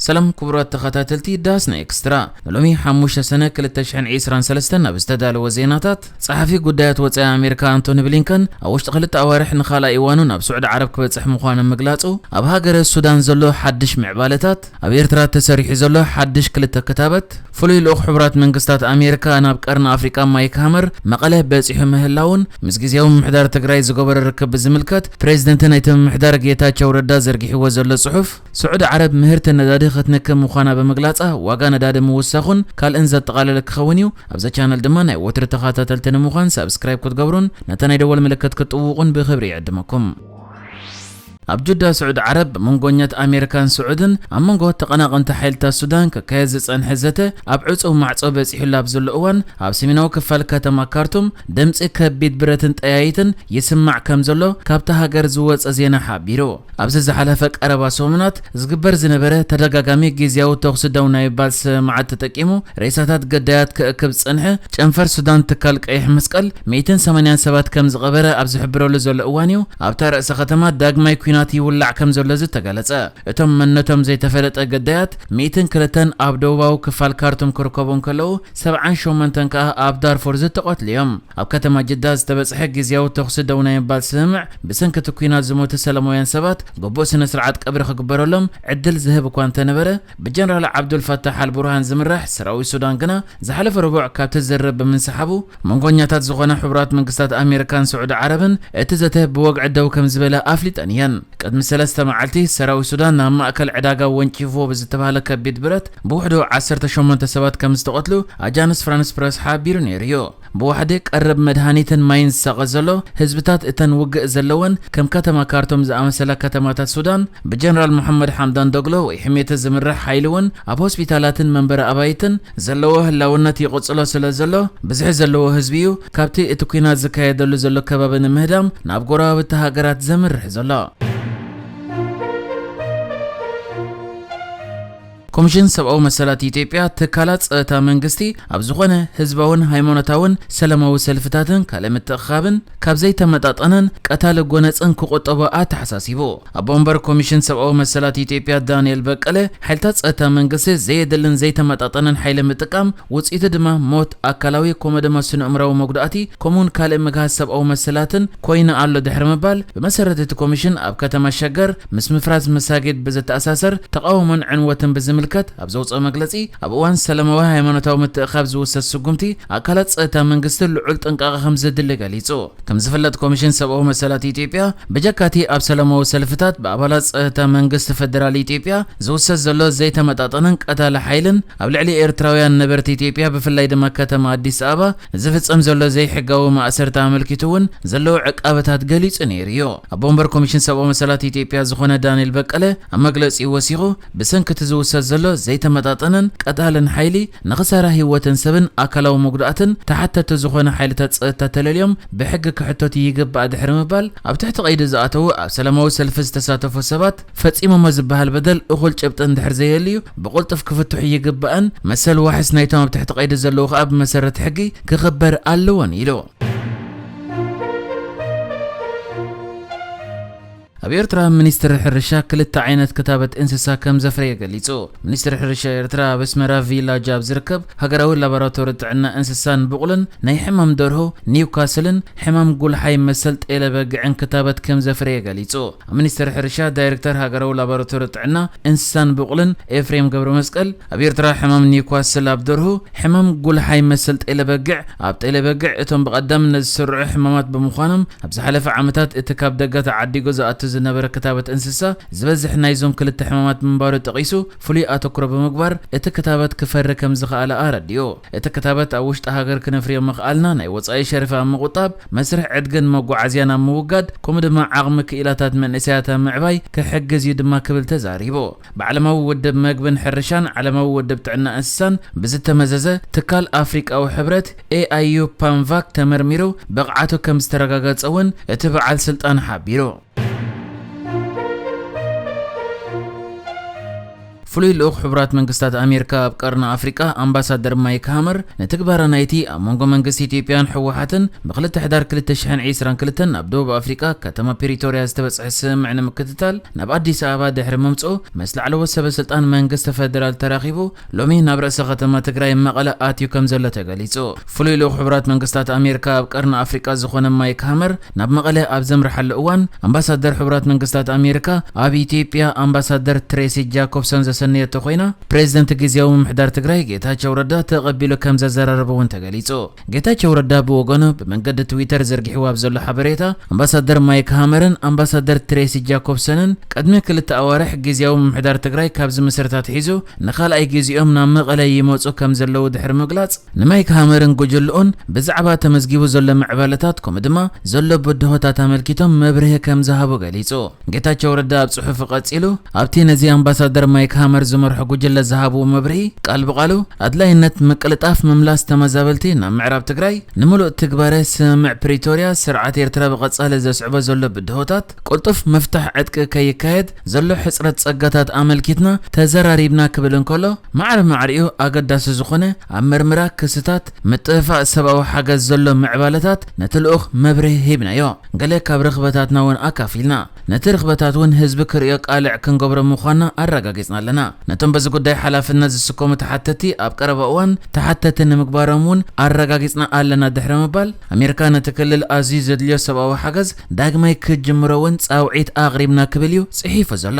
ሰላም ክቡራት ተኸታተልቲ ዳስና ኤክስትራ፣ ንሎሚ ሓሙሽተ ሰነ ክልተ ሽሕን ዕስራን ሰለስተን ኣብ ዝተዳለወ ዜናታት፣ ጸሓፊ ጉዳያት ወጻኢ ኣሜሪካ ኣንቶኒ ብሊንከን ኣብ ውሽጢ ክልተ ኣዋርሕ ንኻልኣይ እዋኑ ናብ ስዑዲ ዓረብ ክበጽሕ ምዃኑ ምግላጹ፣ ኣብ ሃገረ ሱዳን ዘሎ ሓድሽ ምዕባለታት፣ ኣብ ኤርትራ ተሰሪሑ ዘሎ ሓድሽ ክልተ ክታበት፣ ፍሉይ ልኡኽ ሕቡራት መንግስታት ኣሜሪካ ናብ ቀርኒ ኣፍሪቃ ማይክ ሃመር መቐለ በጺሑ ምህላውን፣ ምስ ግዜያዊ ምምሕዳር ትግራይ ዝገበሮ ርክብ ብዝምልከት ፕሬዚደንት ናይቲ ምምሕዳር ጌታቸው ረዳ ዘርጊሕዎ ዘሎ ጽሑፍ፣ ስዑዲ ዓረብ ምህርቲ ነዳዲ ክትንክብ ምዃና ብምግላጻ፣ ዋጋ ነዳዲ ምውሳኹን ካልእን ዘጠቓለለ ክኸውን እዩ። ኣብዛ ቻነል ድማ ናይ ወትሪ ተኸታተልቲ ንምዃን ሳብስክራይብ ክትገብሩን ነታ ናይ ደወል ምልክት ክትጥውቑን ብኽብሪ ይዕድመኩም። ኣብ ጁዳ ስዑዲ ዓረብ፣ መንጎኛት ኣሜሪካን ስዑድን ኣብ መንጎ ተቐናቐንቲ ሓይልታት ሱዳን ክካየድ ዝጸንሐ ዘተ ኣብ ዕጹው ማዕጾ በጺሑሉ ኣብ ዘሎ እዋን፣ ኣብ ሰሜናዊ ክፋል ከተማ ካርቱም ድምጺ ከቢድ ብረትን ጠያይትን ይስማዕ ከም ዘሎ ካብታ ሃገር ዝወጸ ዜና ሓቢሩ። ኣብዚ ዝሓለፈ ቀረባ ሰሙናት ዝግበር ዝነበረ ተደጋጋሚ ግዝያዊ ተኹሲ ደው ናይ ምባል ስምምዓት ተጠቂሙ ሬሳታት ገዳያት ክእክብ ዝጸንሐ ጨንፈር ሱዳን ትካል ቀይሕ መስቀል ሚእትን ሰማንያን ሰባት ከም ዝቐበረ ኣብ ዝሕብረሉ ዘሎ እዋን እዩ ኣብታ ርእሰ ከተማ ዳግማይ ኲናት ይውላዕ ከም ዘሎ ዝተገለጸ። እቶም መንነቶም ዘይተፈለጠ ገዳያት ሚእትን ክልተን ኣብ ደቡባዊ ክፋል ካርቱም ክርከቡ እንከለዉ፣ ሰብዓን ሸሞንተን ከኣ ኣብ ዳርፉር ዝተቐትሉ እዮም። ኣብ ከተማ ጅዳ ዝተበጽሐ ግዝያዊ ተኹሲ ደው ናይ ምባል ስምምዕ፣ ብሰንኪ እቲ ኲናት ዝሞቱ ሰላማውያን ሰባት ግቡእ ስነ ስርዓት ቀብሪ ክግበረሎም ዕድል ዝህብ እኳ እንተነበረ፣ ብጀነራል ዓብዱል ፋታሕ ኣል ቡርሃን ዝምራሕ ሰራዊት ሱዳን ግና ዝሓለፈ ረቡዕ ካብቲ ዝርርብ ብምንስሓቡ፣ መንጎኛታት ዝኾና ሕቡራት መንግስታት ኣሜሪካን ስዑዲ ዓረብን እቲ ዘተ ብወግዒ ደው ከም ዝበለ ኣፍሊጠን እየን። ቅድሚ ሰለስተ መዓልቲ ሰራዊት ሱዳን ናብ ማእከል ዕዳጋ ወንጪፎ ብዝተባህለ ከቢድ ብረት ብውሕዱ ዓሰርተ ሸሞንተ ሰባት ከም ዝተቐትሉ ኣጃንስ ፍራንስ ፕረስ ሓቢሩ ነይሩ እዩ። ብዋሕዲ ቀረብ መድሃኒትን ማይን ዝሳቐ ዘሎ ህዝብታት እተን ውግእ ዘለወን ከም ከተማ ካርቱም ዝኣመሰላ ከተማታት ሱዳን፣ ብጀነራል መሐመድ ሓምዳን ዶግሎ ወይ ሕሜቲ ዝምራሕ ሓይሊ እውን ኣብ ሆስፒታላትን መንበሪ ኣባይትን ዘለዎ ህላውነት ይቕጽሎ ስለ ዘሎ፣ ብዝሒ ዘለዎ ህዝቢ እዩ ካብቲ እቲ ኲናት ዝካየደሉ ዘሎ ከባቢ ንምህዳም ናብ ጎረባብቲ ሃገራት ዘምርሕ ዘሎ። ኮሚሽን ሰብኣዊ መሰላት ኢትዮጵያ፣ ትካላት ጸጥታ መንግስቲ ኣብ ዝኾነ ህዝባውን ሃይማኖታውን ሰላማዊ ሰልፍታትን ካልእ ምትእኽኻብን ካብ ዘይተመጣጠነን ቀታሊ ጎነጽን ክቑጠቡ ኣተሓሳሲቡ። ኣቦ ወንበር ኮሚሽን ሰብኣዊ መሰላት ኢትዮጵያ ዳንኤል በቀለ፣ ሓይልታት ጸጥታ መንግስቲ ዘየድልን ዘይተመጣጠነን ሓይሊ ምጥቃም ውጽኢቱ ድማ ሞት፣ ኣካላዊ ከምኡ ድማ ስነ-ኣእምራዊ መጉዳእቲ ከምኡውን ካልእ ምግሃስ ሰብኣዊ መሰላትን ኮይኑ ኣሎ ድሕሪ ምባል፣ ብመሰረት እቲ ኮሚሽን ኣብ ከተማ ሸገር ምስ ምፍራስ መሳጊድ ብዝተኣሳሰር ተቓውሞን ዕንወትን ብዝምልከት ኣብ ዘውፅኦ መግለፂ፣ ኣብ እዋን ሰላማዊ ሃይማኖታዊ ምትእኻብ ዝውሰድ ስጉምቲ ኣካላት ፀጥታ መንግስቲ ልዑል ጥንቃቐ ከም ዘድሊ ገሊፁ። ከም ዝፍለጥ፣ ኮሚሽን ሰብኣዊ መሰላት ኢትዮጵያ ብጀካቲ ኣብ ሰላማዊ ሰልፍታት ብኣባላት ጸጥታ መንግስቲ ፈደራል ኢትዮጵያ ዝውሰድ ዘሎ ዘይተመጣጠነን ቀታሊ ሓይልን ኣብ ልዕሊ ኤርትራውያን ነበርቲ ኢትዮጵያ ብፍላይ ድማ ከተማ ኣዲስ ኣበባ ዝፍጸም ዘሎ ዘይሕጋዊ ማእሰርቲ ኣመልኪቱ እውን ዘለዉ ዕቃበታት ገሊጹ ነይሩ እዩ። ኣቦ ወንበር ኮሚሽን ሰብኣዊ መሰላት ኢትዮጵያ ዝኾነ ዳንኤል በቀለ ኣብ መግለጺኡ ወሲኹ፣ ብሰንኪ እቲ ዝውሰድ ዘሎ ዘይተመጣጠነን ቀታልን ሓይሊ ንኽሳራ ህይወትን ሰብን ኣካላዊ መጉዳእትን ተሓተቲ ዝኾነ ሓይልታት ጸጥታ ተለልዮም ብሕጊ ክሕተቱ ይግባእ ድሕሪ ምባል፣ ኣብ ትሕቲ ቀይዲ ዝኣተዉ ኣብ ሰላማዊ ሰልፊ ዝተሳተፉ ሰባት ፈጺሞሞ ዝበሃል በደል እኹል ጭብጢ እንድሕር ዘየልዩ ብቕልጡፍ ክፍትሑ ይግባእን መሰል ዋሕስ ናይቶም ኣብ ትሕቲ ቀይዲ ዘለዉ ከኣ ብመሰረት ሕጊ ክኽበር ኣለዎን ኢሉ። ኣብ ኤርትራ፣ ሚኒስትሪ ሕርሻ ክልተ ዓይነት ክታበት እንስሳ ከም ዘፍረየ ገሊጹ። ሚኒስትሪ ሕርሻ ኤርትራ ኣብ ኣስመራ ቪላጅ ኣብ ዝርከብ ሃገራዊ ላቦራቶሪ ጥዕና እንስሳን ብቑልን ናይ ሕማም ደርሆ ኒውካስልን ሕማም ጉልሓይ መሰል ጤለ በግዕን ክታበት ከም ዘፍረየ ገሊጹ። ኣብ ሚኒስትሪ ሕርሻ ዳይሬክተር ሃገራዊ ላቦራቶሪ ጥዕና እንስሳን ብቑልን ኤፍሬም ገብረ መስቀል፣ ኣብ ኤርትራ ሕማም ኒውካስል ኣብ ደርሁ፣ ሕማም ጉልሓይ መሰል ጤለ በግዕ ኣብ ጤለ በግዕ እቶም ብቐዳምነት ዝስርዑ ሕማማት ብምዃኖም፣ ኣብ ዝሓለፈ ዓመታት እቲ ካብ ደገ ተዓዲጉ ዝኣቱ ዝነበረ ክታበት እንስሳ ዝበዝሕ ናይዞም ክልተ ሕማማት ምንባሩ ጠቒሱ፣ ፍሉይ ኣተኩሮ ብምግባር እቲ ክታበት ክፈሪ ከም ዝኸኣለ ኣረዲኡ። እቲ ክታበት ኣብ ውሽጢ ሃገር ክነፍርዮ ምኽኣልና ናይ ወጻኢ ሸርፊ ኣብ ምቑጣብ፣ መስርሕ ዕድግን መጓዓዝያን ኣብ ምውጋድ፣ ከምኡ ድማ ዓቕሚ ክኢላታት መንእሰያት ኣብ ምዕባይ ክሕግዝ እዩ ድማ ክብል ተዛሪቡ። ብዓለማዊ ውድብ መግብን ሕርሻን ዓለማዊ ውድብ ጥዕና እንስሳን ብዝተመዘዘ ትካል ኣፍሪቃዊ ሕብረት ኤኣይዩ ፓምቫክ ተመርሚሩ ብቕዓቱ ከም ዝተረጋገጸ እውን እቲ በዓል ስልጣን ሓቢሩ። ፍሉይ ልኡኽ ሕቡራት መንግስታት ኣሜሪካ ኣብ ቀርኒ ኣፍሪቃ ኣምባሳደር ማይክ ሃመር ንትግባረ ናይቲ ኣብ መንጎ መንግስቲ ኢትዮጵያን ህወሓትን ብክልተ ሕዳር ክልተ ሽሕን ዕስራን ክልተን ናብ ደቡብ ኣፍሪቃ ከተማ ፕሪቶርያ ዝተበጽሐ ስምምዕ ንምክትታል ናብ ኣዲስ ኣበባ ድሕሪ ምምጽኡ ምስ ላዕለዎት ሰበ ስልጣን መንግስቲ ፌደራል ተራኺቡ ሎሚ ናብ ርእሰ ከተማ ትግራይ መቐለ ኣትዩ ከም ዘሎ ተገሊጹ። ፍሉይ ልኡኽ ሕቡራት መንግስታት ኣሜሪካ ኣብ ቀርኒ ኣፍሪቃ ዝኾነ ማይክ ሃመር ናብ መቐለ ኣብ ዘምርሓሉ እዋን ኣምባሳደር ሕቡራት መንግስታት ኣሜሪካ ኣብ ኢትዮጵያ ኣምባሳደር ትሬሲ ጃኮብሰን ዘሰነየቶ ኮይና ፕሬዚደንት ግዝያዊ ምምሕዳር ትግራይ ጌታቸው ረዳ ተቐቢሉ ከም ዘዘራረበ እውን ተገሊጹ። ጌታቸው ረዳ ብወገኑ ብመንገዲ ትዊተር ዘርጊሕዎ ኣብ ዘሎ ሓበሬታ ኣምባሳደር ማይክ ሃመርን ኣምባሳደር ትሬሲ ጃኮብሰንን ቅድሚ ክልተ ኣዋርሕ ግዝያዊ ምምሕዳር ትግራይ ካብ ዝምስርት ኣትሒዙ ንኻልኣይ ግዜኦም ናብ መቐለ ይመጹ ከም ዘለዉ ድሕሪ ምግላጽ ንማይክ ሃመርን ጉጅልኡን ብዛዕባ ተመዝጊቡ ዘሎ ምዕባለታት ከምኡ ድማ ዘሎ ብድሆታት ኣመልኪቶም መብርሂ ከም ዝሃቡ ገሊጹ። ጌታቸው ረዳ ኣብ ጽሑፉ ቀጺሉ ኣብቲ ነዚ ኣምባሳደር ማይክ ሃመር ዝመርሖ ጉጅለ ዝሃብዎ መብርሂ ቃል ብቓሉ ኣድላይነት ምቅልጣፍ ምምላስ ተመዛበልቲ ናብ ምዕራብ ትግራይ ንምሉእ ትግባረ ስምምዕ ፕሪቶርያ ስርዓት ኤርትራ ብቐጻሊ ዘስዕቦ ዘሎ ብድሆታት ቅልጡፍ ምፍታሕ ዕጥቂ ከይካየድ ዘሎ ሕጽረት ጸጋታት ኣመልኪትና ተዘራሪብና ክብል እንከሎ ማዕረ ማዕሪኡ ኣገዳሲ ዝኾነ ኣብ መርምራ ክስታት ምጥፍፋእ ሰብኣዊ ሓገዝ ዘሎ ምዕባለታት ነቲ ልኡኽ መብርሂ ሂብናዮ። ገለ ካብ ርኽበታትና እውን ኣካፊልና። ነቲ ርኽበታት እውን ህዝቢ ክርእዮ ቃልዕ ክንገብሮ ምዃንና ኣረጋጊጽና ኣለና። ነቶም በዚ ጉዳይ ሓላፍነት ዝስከሙ ተሓተቲ ኣብ ቀረባ እዋን ተሓተቲ ንምግባሮም እውን ኣረጋጊጽና ኣለና ድሕሪ ምባል ኣሜሪካ ነቲ ክልል ኣዝዩ ዘድልዮ ሰብኣዊ ሓገዝ ዳግማይ ክትጅምሮ እውን ጻውዒት ኣቕሪብና ክብል እዩ ጽሒፉ ዘሎ።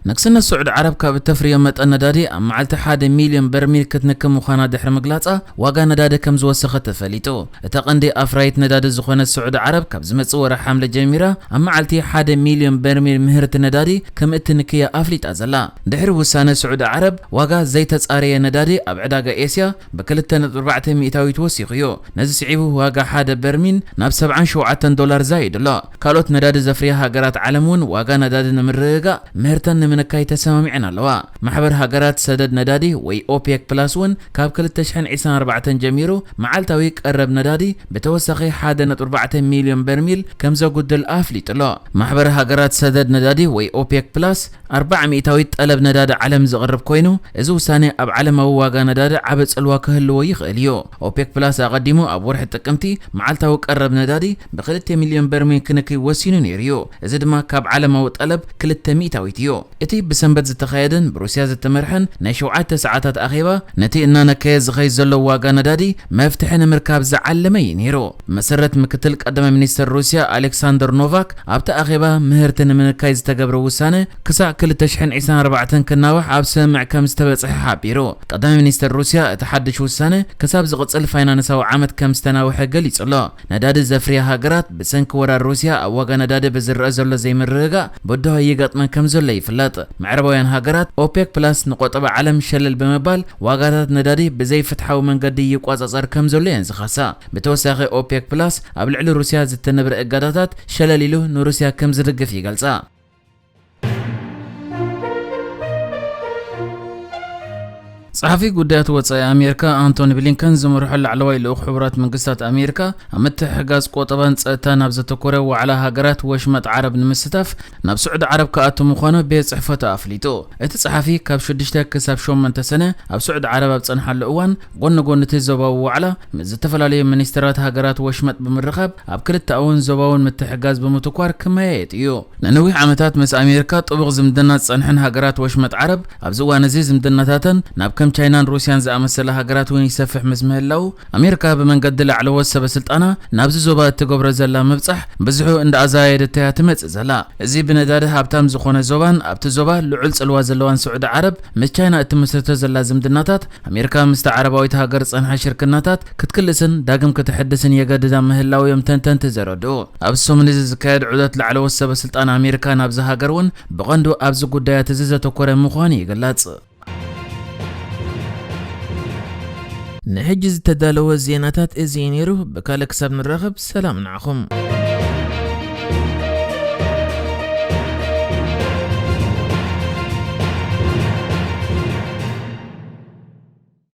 ንግስነት ስዑዲ ዓረብ ካብ እተፍርዮ መጠን ነዳዲ ኣብ መዓልቲ ሓደ ሚልዮን በርሚል ክትንክብ ምዃና ድሕሪ ምግላጻ ዋጋ ነዳዲ ከም ዝወሰኸ ተፈሊጡ። እታ ቀንዲ ኣፍራይት ነዳዲ ዝኾነት ስዑዲ ዓረብ ካብ ዝመጽእ ወርሒ ሓምለ ጀሚራ ኣብ መዓልቲ ሓደ ሚልዮን በርሚል ምህርቲ ነዳዲ ከም እትንክያ ኣፍሊጣ ዘላ። ድሕሪ ውሳነ ስዑዲ ዓረብ ዋጋ ዘይተጻረየ ነዳዲ ኣብ ዕዳጋ ኤስያ ብክልተ ነጥቢ ኣርባዕተ ሚእታዊት ወሲኹ እዩ። ነዚ ስዒቡ ዋጋ ሓደ በርሚል ናብ ሰብዓን ሸውዓተን ዶላር ዛይዱ ኣሎ። ካልኦት ነዳዲ ዘፍርያ ሃገራት ዓለም እውን ዋጋ ነዳዲ ንምርግጋእ ምህርተን ንምንካይ ተሰማሚዐን ኣለዋ። ማሕበር ሃገራት ሰደድ ነዳዲ ወይ ኦፔክ ፕላስ እውን ካብ ክልተ ሽሕን ዕስራን ኣርባዕተን ጀሚሩ መዓልታዊ ቀረብ ነዳዲ ብተወሳኺ ሓደ ነጥቢ ኣርባዕተ ሚልዮን በርሚል ከም ዘጉድል ኣፍሊጡ ኣሎ። ማሕበር ሃገራት ሰደድ ነዳዲ ወይ ኦፔክ ፕላስ ኣርባዓ ሚእታዊት ጠለብ ነዳዲ ዓለም ዘቕርብ ኮይኑ፣ እዚ ውሳነ ኣብ ዓለማዊ ዋጋ ነዳዲ ዓቢ ጽልዋ ክህልዎ ይኽእል እዩ። ኦፔክ ፕላስ ኣቐዲሙ ኣብ ወርሒ ጥቅምቲ መዓልታዊ ቀረብ ነዳዲ ብክልተ ሚልዮን በርሚል ክንክይ ወሲኑ ነይሩ እዩ። እዚ ድማ ካብ ዓለማዊ ጠለብ ክልተ ሚእታዊት እዩ። እቲ ብሰንበት ዝተኻየደን ብሩስያ ዝተመርሐን ናይ ሸውዓተ ሰዓታት ኣኼባ፣ ነቲ እናነከየ ዝኸይድ ዘሎ ዋጋ ነዳዲ መፍትሒ ንምርካብ ዝዓለመ እዩ ነይሩ። ብመሰረት ምክትል ቀዳማይ ሚኒስትር ሩስያ ኣሌክሳንደር ኖቫክ፣ ኣብቲ ኣኼባ ምህርቲ ንምንካይ ዝተገብረ ውሳነ ክሳዕ ክልተ ሽሕን ዕስራን ኣርባዕተን ክናዋሕ ኣብ ስምምዕ ከም ዝተበጽሐ ሓቢሩ። ቀዳማይ ሚኒስትር ሩስያ፣ እቲ ሓድሽ ውሳነ ክሳብ ዝቕጽል ፋይናንሳዊ ዓመት ከም ዝተናውሐ ገሊጹ ኣሎ። ነዳዲ ዘፍርያ ሃገራት ብሰንኪ ወራር ሩስያ ኣብ ዋጋ ነዳዲ ብዝረአ ዘሎ ዘይምርግጋእ ብድሆ ይገጥመን ከም ዘሎ ይፍለጥ። ምዕራባውያን ሃገራት ኦፔክ ፕላስ ንቆጠባ ዓለም ሸለል ብምባል ዋጋታት ነዳዲ ብዘይፍትሓዊ መንገዲ ይቆጻጸር ከም ዘሎ እየን ዝኸሳ። ብተወሳኺ ኦፔክ ፕላስ ኣብ ልዕሊ ሩስያ ዝተነብረ እገዳታት ሸለል ኢሉ ንሩስያ ከም ዝድግፍ ይገልጻ። ጸሓፊ ጉዳያት ወጻኢ ኣሜሪካ ኣንቶኒ ብሊንከን ዝመርሖ ላዕለዋይ ልኡኽ ሕቡራት መንግስታት ኣሜሪካ ኣብ ምትሕግጋዝ ቆጠባን ጸጥታን ኣብ ዘተኮረ ዋዕላ ሃገራት ወሽመጥ ዓረብ ንምስታፍ ናብ ስዑዲ ዓረብ ክኣቱ ምዃኑ ቤት ጽሕፈቱ ኣፍሊጡ። እቲ ጸሓፊ ካብ ሽዱሽተ ክሳብ ሸሞንተ ሰነ ኣብ ስዑዲ ዓረብ ኣብ ጸንሓሉ እዋን ጎኒ ጎኒ እቲ ዞባዊ ዋዕላ ምስ ዝተፈላለዩ ሚኒስተራት ሃገራት ወሽመጥ ብምርኻብ ኣብ ክልተኣውን ዞባውን ምትሕግጋዝ ብምትኳር ክመያየጥ እዩ። ንነዊሕ ዓመታት ምስ ኣሜሪካ ጥቡቕ ዝምድና ዝጸንሐን ሃገራት ወሽመጥ ዓረብ ኣብዚ እዋን እዚ ዝምድናታተን ናብ ከም ቻይናን ሩስያን ዝኣመሰላ ሃገራት እውን ይሰፍሕ ምስ ምህላዉ ኣሜሪካ ብመንገዲ ላዕለዎት ሰበ ስልጣና ናብዚ ዞባ እትገብሮ ዘላ ምብጻሕ ብዙሑ እንዳኣዘያየደቶ እያ ትመጽእ ዘላ። እዚ ብነዳዲ ሃብታም ዝኾነ ዞባን ኣብቲ ዞባ ልዑል ጽልዋ ዘለዋን ስዑዲ ዓረብ ምስ ቻይና እትምስርቶ ዘላ ዝምድናታት ኣሜሪካ ምስታ ዓረባዊት ሃገር ዝጸንሐ ሽርክናታት ክትክልስን ዳግም ክትሕድስን የገድዳ ምህላው እዮም ተንተንቲ ዘረድኡ። ኣብ ሰሙን እዚ ዝካየድ ዑደት ላዕለዎት ሰበ ስልጣን ኣሜሪካ ናብዚ ሃገር እውን ብቐንዱ ኣብዚ ጉዳያት እዚ ዘተኮረ ምዃኑ ይግለጽ። ንሕጂ ዝተዳለወ ዜናታት እዚ እዩ ነይሩ። ብካልእ ክሳብ ንራኸብ ሰላም ንዓኹም።